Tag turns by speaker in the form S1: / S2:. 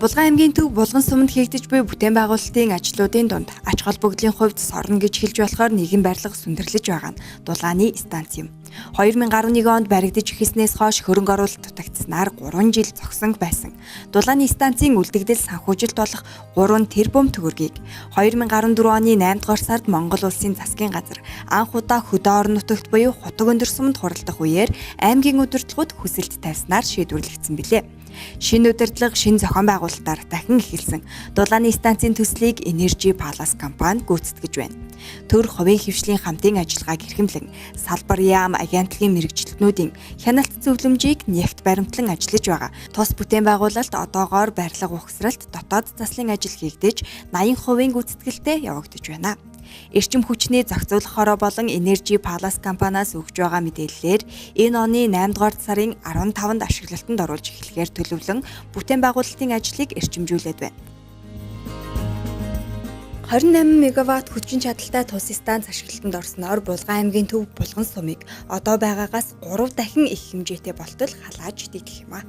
S1: Булган аймгийн төв Булган суманд хийгдэж буй бүтээн байгуулалтын ажлуудын дунд ач холбогдлын хувьд сорно гэж хэлж болохоор нэгэн барилга сүндэрлэж байгаа нь Дулааны станц юм. 2011 онд баригдаж эхэлснээс хойш хөрөнгө оруулалт дутагдсанаар 3 жил зогсон байсан. Дулааны станцын үлдэгдэл санхүүжилт болох 3 тэрбум төгрөгийг 2014 оны 8 дугаар сард Монгол улсын засгийн газар анх удаа хөдөө орон нутагт буюу хутаг өндөр суманд хуралдах үеэр аймгийн удирдлагууд хүсэлт тавьснаар шийдвэрлэгдсэн билээ. Шинэ удирдлага, шинэ зохион байгуулалтаар дахин эхэлсэн Дулааны станцын төслийг Energy Palace компани гүйцэтгэж байна. Төр хувийн хэвшлийн хамтын ажиллагааг эрхэмлэн салбар яам агентлагийн мэргэжилтнүүдийн хяналт зөвлөмжийг нягт баримтлан ажиллаж байгаа. Тус бүтээн байгуулалт одоогоор барилга угсралт дотоод заслын ажил хийгдэж 80% гүйцэтгэлтэй явагдаж байна. Эрчим хүчний зохицуулах хороо болон Energy Palace компаниас өгж байгаа мэдээллээр энэ оны 8 дугаар сарын 15-нд ашиглалтанд оруулж эхлэхээр төлөвлөн бүтээн байгуулалтын ажлыг эрчимжүүлээд байна. 28 мегаватт хүчин чадалтай тус станц ашиглалтанд орсноор Булган аймгийн төв Булган сумыг одоо байгаагаас 3 дахин их хэмжээтэй болтол халааж дийдэх юм а.